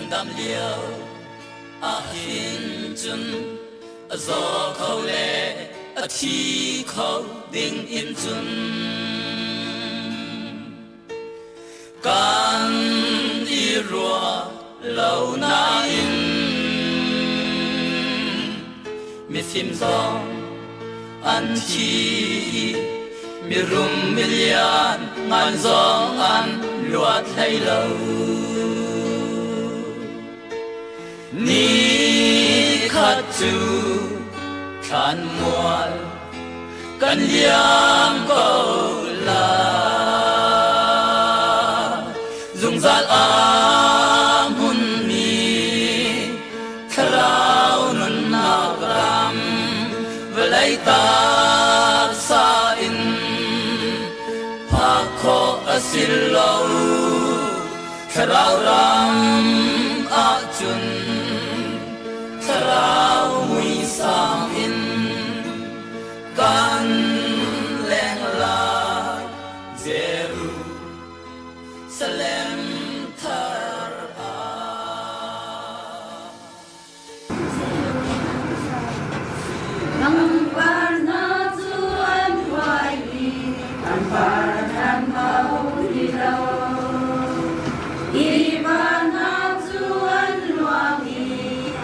Kan dam lio ahhin cun a zaw kho le a thi kho ding in cun kan i ruah lo nain mifim zong an thi i mirum milian ngan zong an luat hlei lo. Ni khat cu thlanmual kan liam ko lai. Zungzal aa hmunmi thlarau nunnak ram vawlei taksa in phak khawh a si lo. Thlarau ram ahcun thlarau muisam in kan leng lai Jerusalem thar ah. Pangpar hna cu an huai i pangpar an kho ti lo. Tiva hna cu an luang i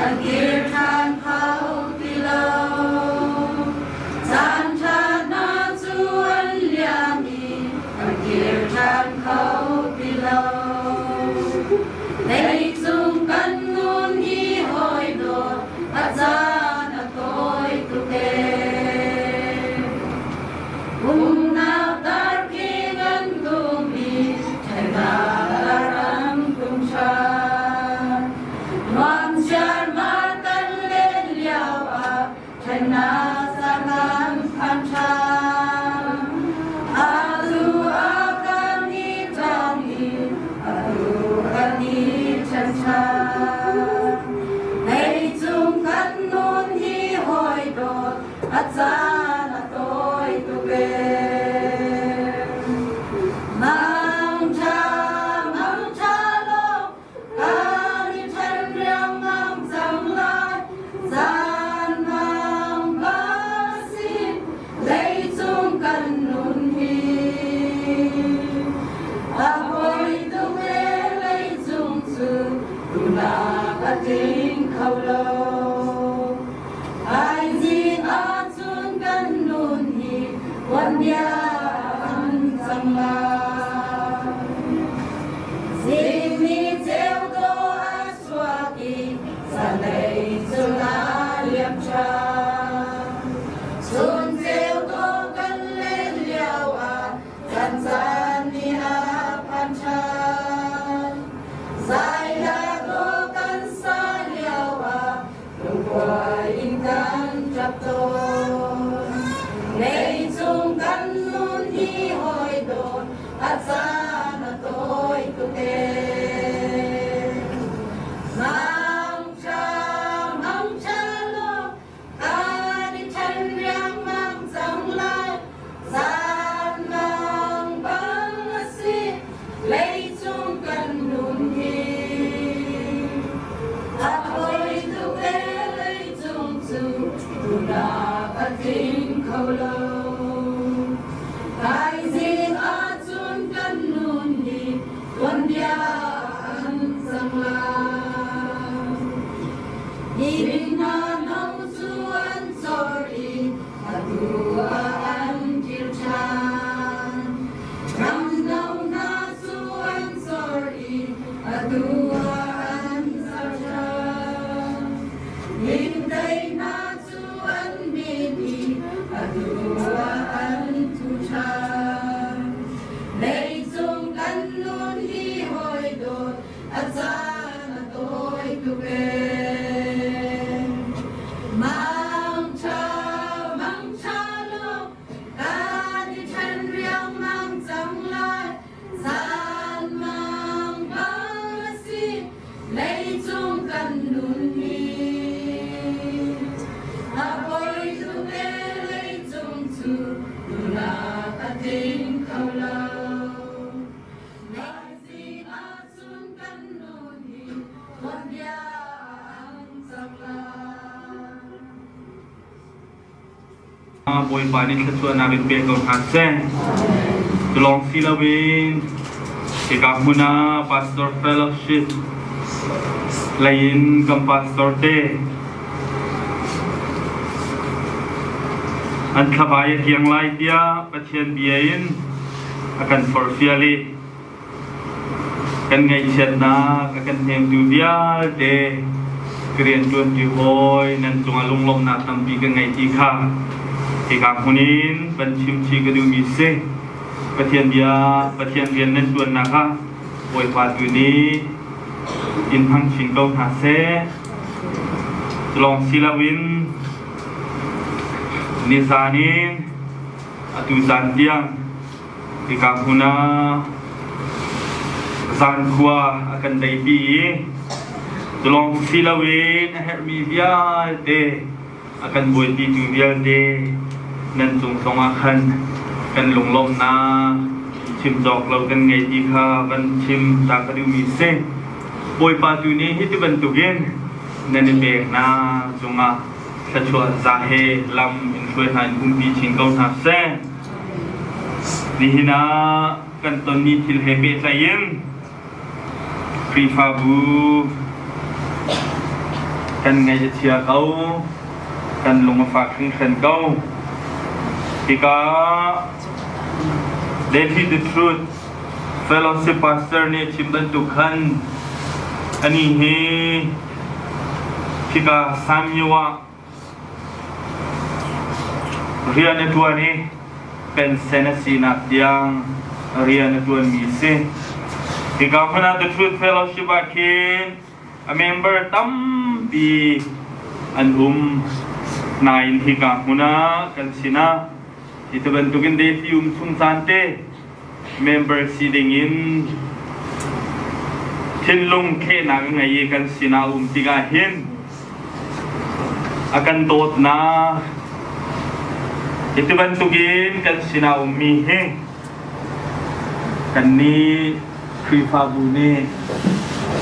an kir ṭhan kho ti lo. Caan ṭha hna cu an liam i an kir ṭhan kho ti lo. Leicung kan nun hi hawi dawt a caan a tawi tuk ee. Umnak darpi kan tum i ṭhennak dar an tum ṭhan. Nuam chiarmar kan len lio ah ṭhennak caan an phan ṭhan. Atu ah kan i tong i atu kan i ṭhen ṭhan. Leicung kan nun hi hawi dawt a caan a tawi tuk ee. Mangṭha, mangṭha law kan i ṭhen riangmang cang lai. Zan mang ba si leicung kan nun hi. A poi tuk ee leicung cu duhnak a tling kho lo. Thaizing ahcun kan nun hi tuanbia an cang lai. Zing ni ceu dawh a chuak i zanlei cun a liam ṭhan. Chun ceu dawh kan len lio ah kan caan nih a phan ṭhan. Zai hla dawh kan sa lio ah lungkuai in kan ṭap tawn. Leicung kan nun hi hawi dawt a caan a tawi tuk ee. Mangṭha, mangṭha law kan i ṭhen riangmang cang lai. Zan mang bang a si, leicung kan nun hi. A poi tuk ee leicung cu duhnak a tling kho lo. Thaizing ahcun kan nun hi tuanbia an cang lai. Hna no cu an cor i atu ah an kir ṭhan. Ram no hna cu an cor i atu ah an zar ṭhan. Hingtei hna cu an min i atu. Bawipa nih thluachuahnak in pe ko hna seh. Cu lawng si loin hika hmun ah Pastor Fellowship lei in kan pastor te an thlavai a kiang lai tiah Pathian bia in a kan forhfial i Kan ngaihchiatnak a kan hnemtu vialte ka rianṭuanṭi hawi nan cungah lunglawmhnak tampi ka ngei ti kha hika hmun in van chimchih ka duhmi si. Pathian bia, Pathian rian nan ṭuannak ah Bawipa tu nih in hmang chin ko hna seh. Cu lawng si loin nizan in atu zan tiang Hika hmun ah zankhua a kan deipi i culawng si loin a herhmi vialte a kan buaipitu vialte nan cung zongah khan kan lunglawmhnak chim cawk lo kan ngei ti kha van chim ta ka duhmi si. Bawipa tu nih hi ti bantukin nan i peknak cungah thluachuah za he lam in hruai hna in umpi chin ko hna seh. Nihin ah kan tonmi thil he pehtlai in Khrihfabu kan ngaih a chia ko, kan lung a fak hringhran ko. Hika Daily the Truth Fellowship Pastor nih a chim bantuk khan ani hi hika Sanmyo ah Rian a ṭuan i pensen a sinak tiang rian a ṭuanmi a si. Hika hmun ah The Truth Fellowship ah khin a member tampi an um. Nain hika hmun ah kan sinah hi ti bantukin defi um chung caan te member si dingin thinlung thlehnak a ngei i kan sinah um tikah hin a kan dawtnak hi ti bantukin kan sinah ummi hi kannih Khrihfabu nih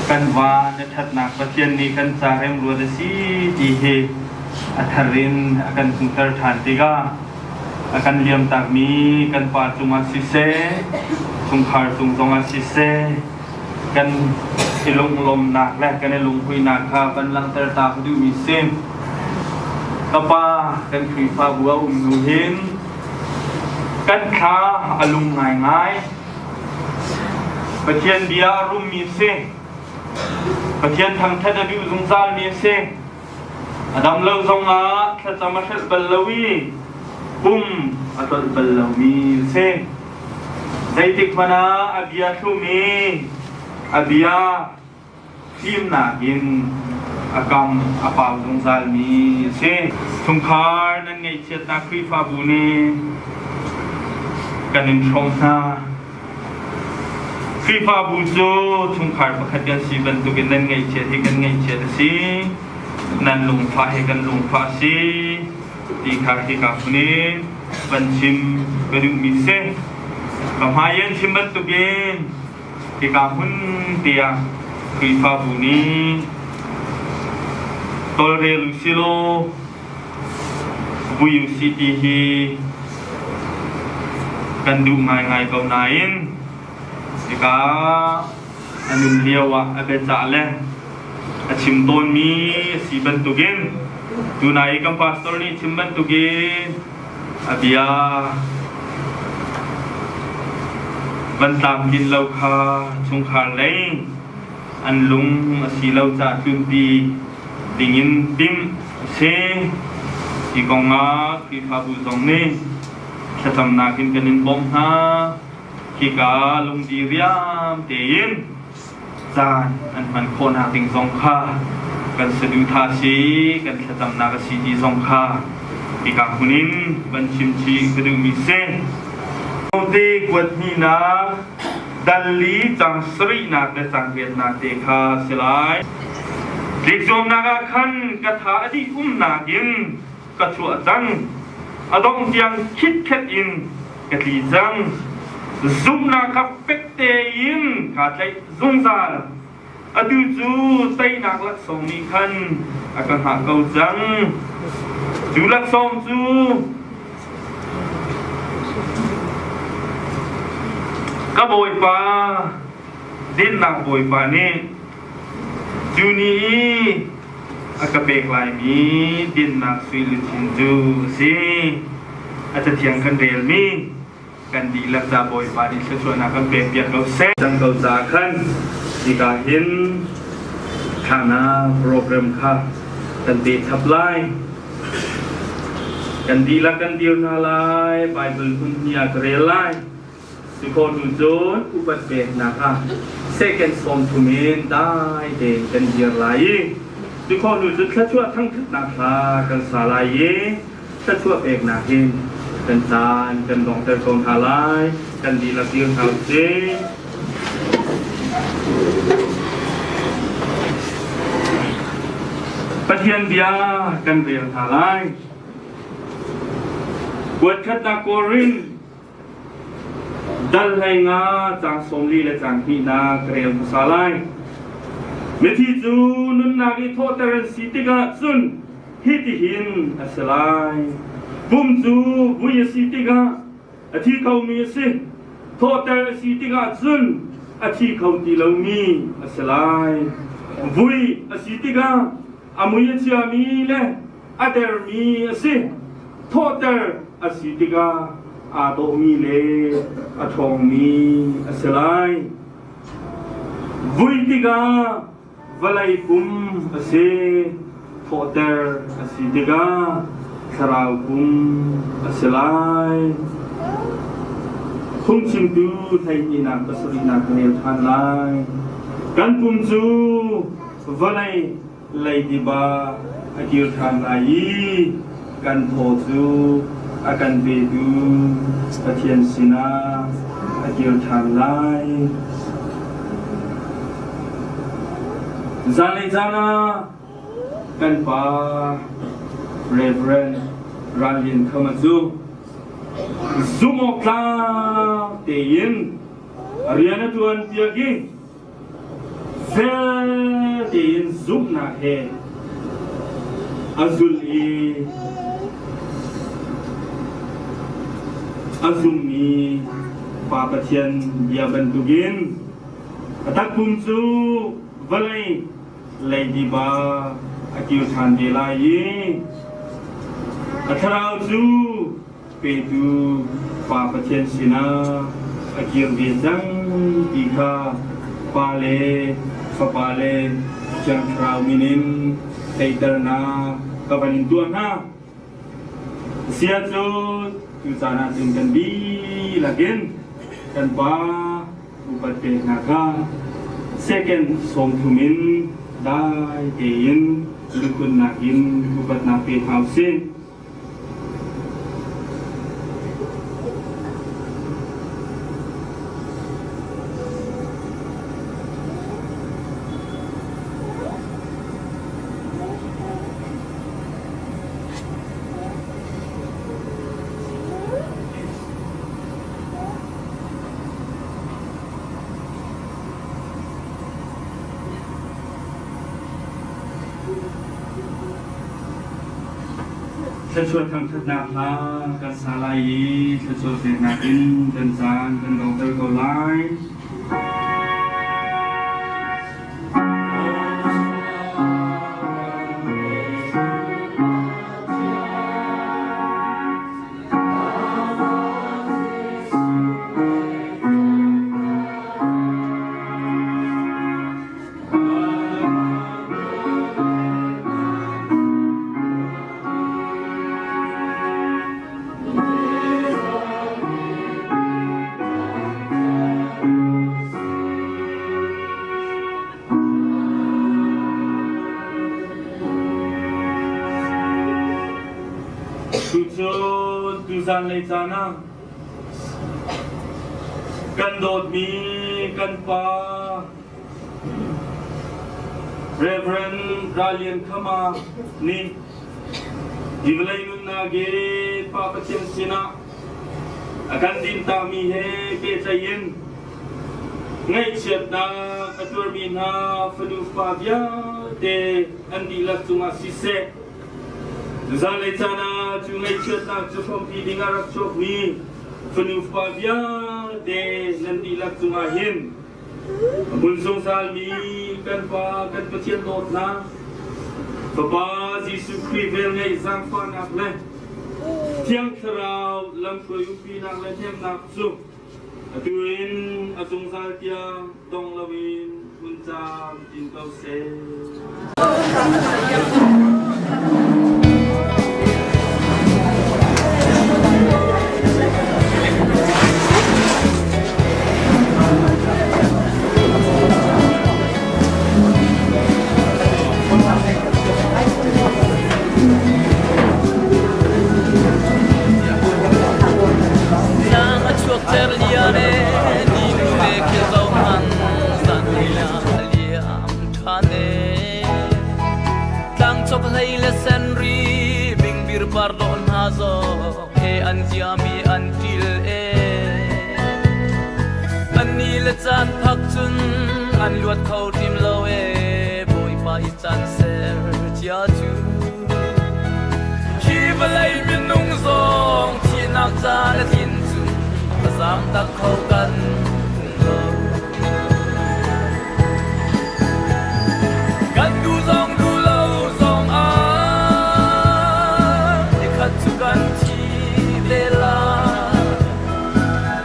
kan va na ṭhatnak Pathian nih kan ca remruat a si ti hi a thar in a kan hmuhter ṭhan tikah a kan liamtakmi kan pa cungah siseh, chungkhar cung zongah siseh, kan i lunglawmnak le kan i lunghuinak kha kan langhter ta ka duhmi si. Ka pa kan Khrihfabu a um hnu hin kan thla a lung ngaingai. Pathian bia a rummi si. Pathian thangṭhat a duh zungzalmi a si. A dam lo zongah thlacam a hrelh bal lo i pum a tlolh bal lomi a si. Zeitik hmanh ah a bia thlum i a bia fimnak in a kam a pau zungzalmi a si. Chungkhar nan ngaihchiatnak Khrihfabu nih kan in hrawm hna. Khrihfabu cu chungkhar pakhat kan si bantukin nan ngaihchiat hi kan ngaihchiat a si, nan lungfah hi kan lungfah a si ti kha hika phun in van chim ka duhmi si. Ka hmai in chim bantukin hika hmun tiah Khrihfabu nih tawlrel u silaw vui u sih ti hi kan duh ngaingai ko nain hika a nun lio ah a biacah le a chim tawnmi a si bantukin tunai i kan pastor nih chim bantukin a bia van tlamtlin lo kha chungkhar lei an lung a si lo caah tlunpi dingin timh a si. Hi kong ah Khrihfabu zong nih thlacamnak in kan in bawmh hna. Hika lungdi riam tein caan an hman khawhnak ding zong kha kan saduhthah a si, kan thlacamnak a si ti zong kha hika hmun in van chim chih ka duhmi si. Te kuat hnihnak dal li cang sarihnak le cang riatnak te kha si lai. Tlikzuamnak ah khan ka tha a dih umnak in ka chuah cang. A dongh tiang khitkhet in ka tli cang. Zumhnak kha fek tein kaa tlaih zungzal. Atu cu teinak laksawng nih khan a ka hngah ko cang. Cu laksawng cu Ka Bawipa, dinnak Bawipa nih cu ni i a ka pek laimi dinnak sui luchin cu a si. A cathiang kan relmi kan dihlak ca Bawipa nih thluachuahnak kan pekpiak ko seh. Cang ko ca khan hika hin thana program kha kan pe chap lai. Kan dihlak kan dir hna lai, Bible hun hi ah ka rel lai. Cukhawh hnu cun upat peknak ah second 30 in dai tein kan dir lai i cukhawh hnu cun thluachuah thangṭhatnak hla kan sa lai i thluachuah peknak in kan caan kan donghter ko hna lai. Kan dihlak dir hna usih. Pathian bia kan rel hna lai. Kuatkhatnak Korin Dal 15 caang 40 le caang hnihnak ka rel hmasa lai. Mithi cu nunnak i thawhter an si tikah cun hitihin a si lai. Pum cu vui a si tikah a thi khomi a si. Thawhter a si tikah cun a thi kho ti lomi a si lai. Vui a si tikah a mui a chiami le a dermi a si. Thawhter a si tikah aa dawhmi le a ṭhawngmi a si lai. Vui tikah vawlei pum a si. Thawhter a si tikah thlarau pum a si lai. Phungchimtu 12nak pasarihnak ka rel ṭhan lai. Kan pum cu vawlei leidip ah a kir ṭhan lai i kan thaw cu a kan petu Pathian sinah a kir ṭhan lai. Zanlei caan ah kan pa Reverend Ral Lian Khama cu zumhawktlak tein rian a ṭuan piak i Fel tein zumhnak he a zulh i a zummi Pa Pathian bia bantukin a takpum cu vawlei leidip ah a kir ṭhan ve lai i a thlarau cu petu Pa Pathian sinah a kir ve cang ti kha Pa le Fapa le Thiang Thlarau min in theihternak ka van in tuah hna. Sia cu tucaan ah cun kan dihlak in kan Pa upat peknak kha second 30 in dai tein lungkunnak in upatnak pe hna usih. Thluachuah thangṭhatnak hla kan sa lai i thluachuah peknak in kan caan kan donghter ko lai. Tucun tuzanlei caan ah kan dawtmi kan pa Reverend Ralian Khama nih hi vawlei nunnak hi Pa Pathian sinah a kan dintakmi he pehtlaih in ngaihchiatnak a tuarmi hna fanu fa vialte an dihlak cungah siseh zanlei caan ah cu ngaihchiatnak cu hrawmpi ding ah rak chuakmi fanu fa vialte. vialte nan dihlak cungah hin a hmun zungzalmi kan Pa kan Pathian dawtnak, Fapa Jesuh Khrih velngeih zaangfahnak le Thiang Thlarau lamhruai umpinak le hnemhnak cu atu in a zungzal tiang dong loin hmun camcin ko seh. Nang a chuak ter lian e ni nu le khil zo hman zan liam than e tlang chok hlei le sen ri bingbir par do hna zo he an ziami an til e an ni le caan phak cun an luat kho tim lo e Bawipa i caan ser cia cu hi vawlei minung zong thihnak caan a tlin cu a zaam tak kho kan um lo. Kan duh zong duh lo zong ah nikhat cu kan thi te lai.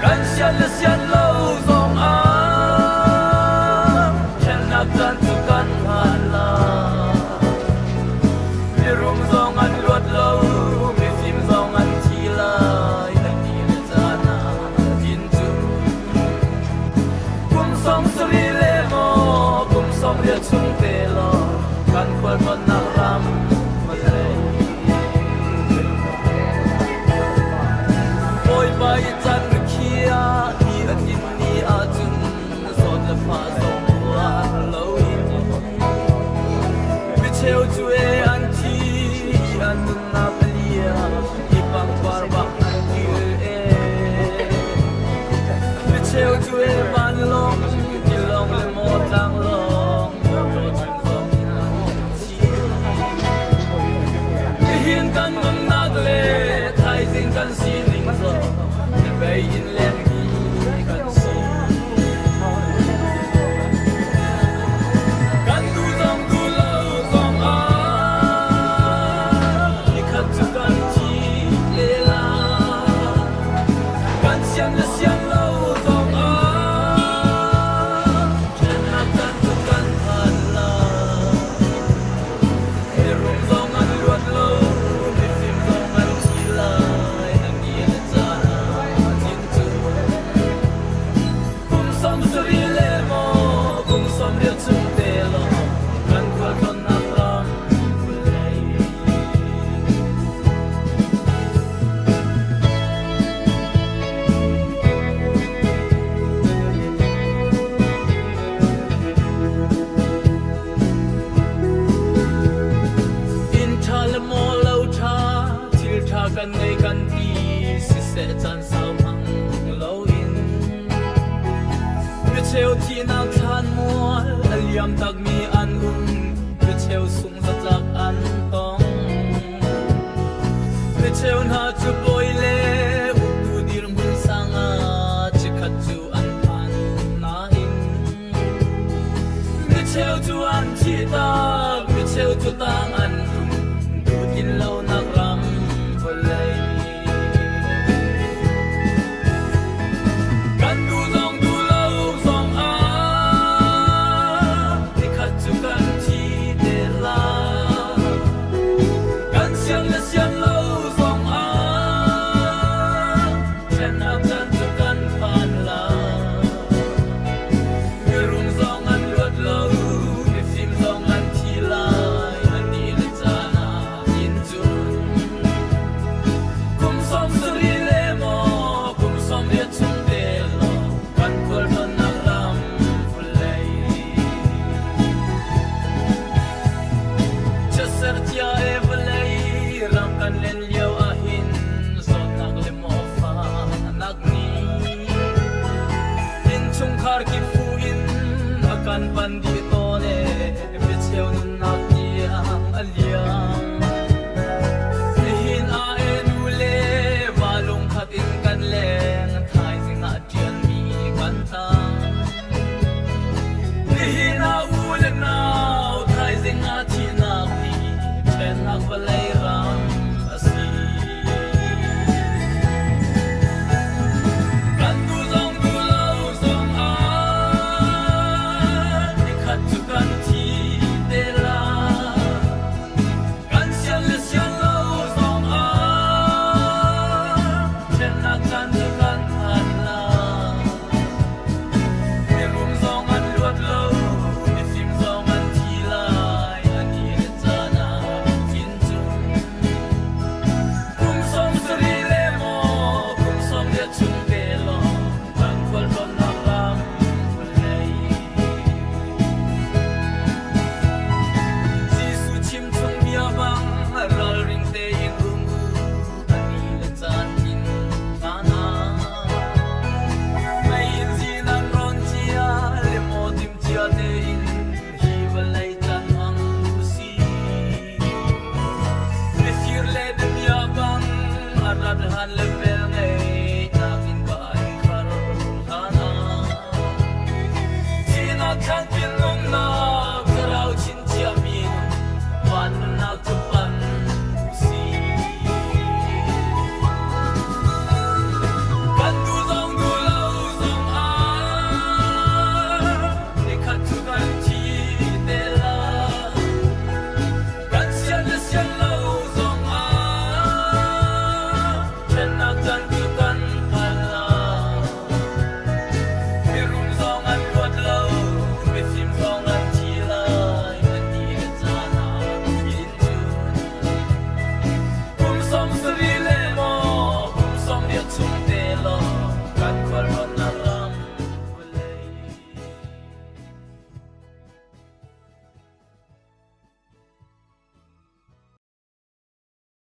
Kan sian le sian lo zong ah ṭhennak caan cu kan hman lai. Mirum zong an luat lo, mifim zong an thi lai. An ni le caan ah tin cu kum 70 le maw kum 80 chung te law kan khualtlawnnak ram vawlei. Bawipa i can rikhiah ni a tlin ni ahcun zawt le fah zong tuar loin micheu cu e an thi an nunnak a liam i pangpar bak an til e micheu cu e vanlawng tilawng le maw tlanglawng motor chung zong in an thi. Nihin kan nunnak le thaizing kan sining zong bei in lengmi kan si. Kan duh zong duh lo zong ah nikhat cu kan thi te lai. Kan sian le sian lo zong ah ṭhennak caan cu kan phan lai. Mirum zong an luat lo, mifim zong an thi lai. An ni le caan ah cin cu kum 70 le maw kum 80 chung te law kan khualtlawnnak ram vawlei. Inn ṭha le maw lo ṭha, thil ṭha kan ngei kan ti, siseh caan sau hmang loin. Micheu thihnak thlan mual a liam takmi an um, micheu sung zatlak an tong. Micheu hna cu bawi le uktu dirhmun sang ah chikkhat cu an phan nain micheu cu an thih tak, micheu cu tang an tlum, duhtlin lonak ram vawlei. Kan duh zong duh lo zong ah nikhat cu kan thi te lai. Kan sian le sian lo zong ah Han le.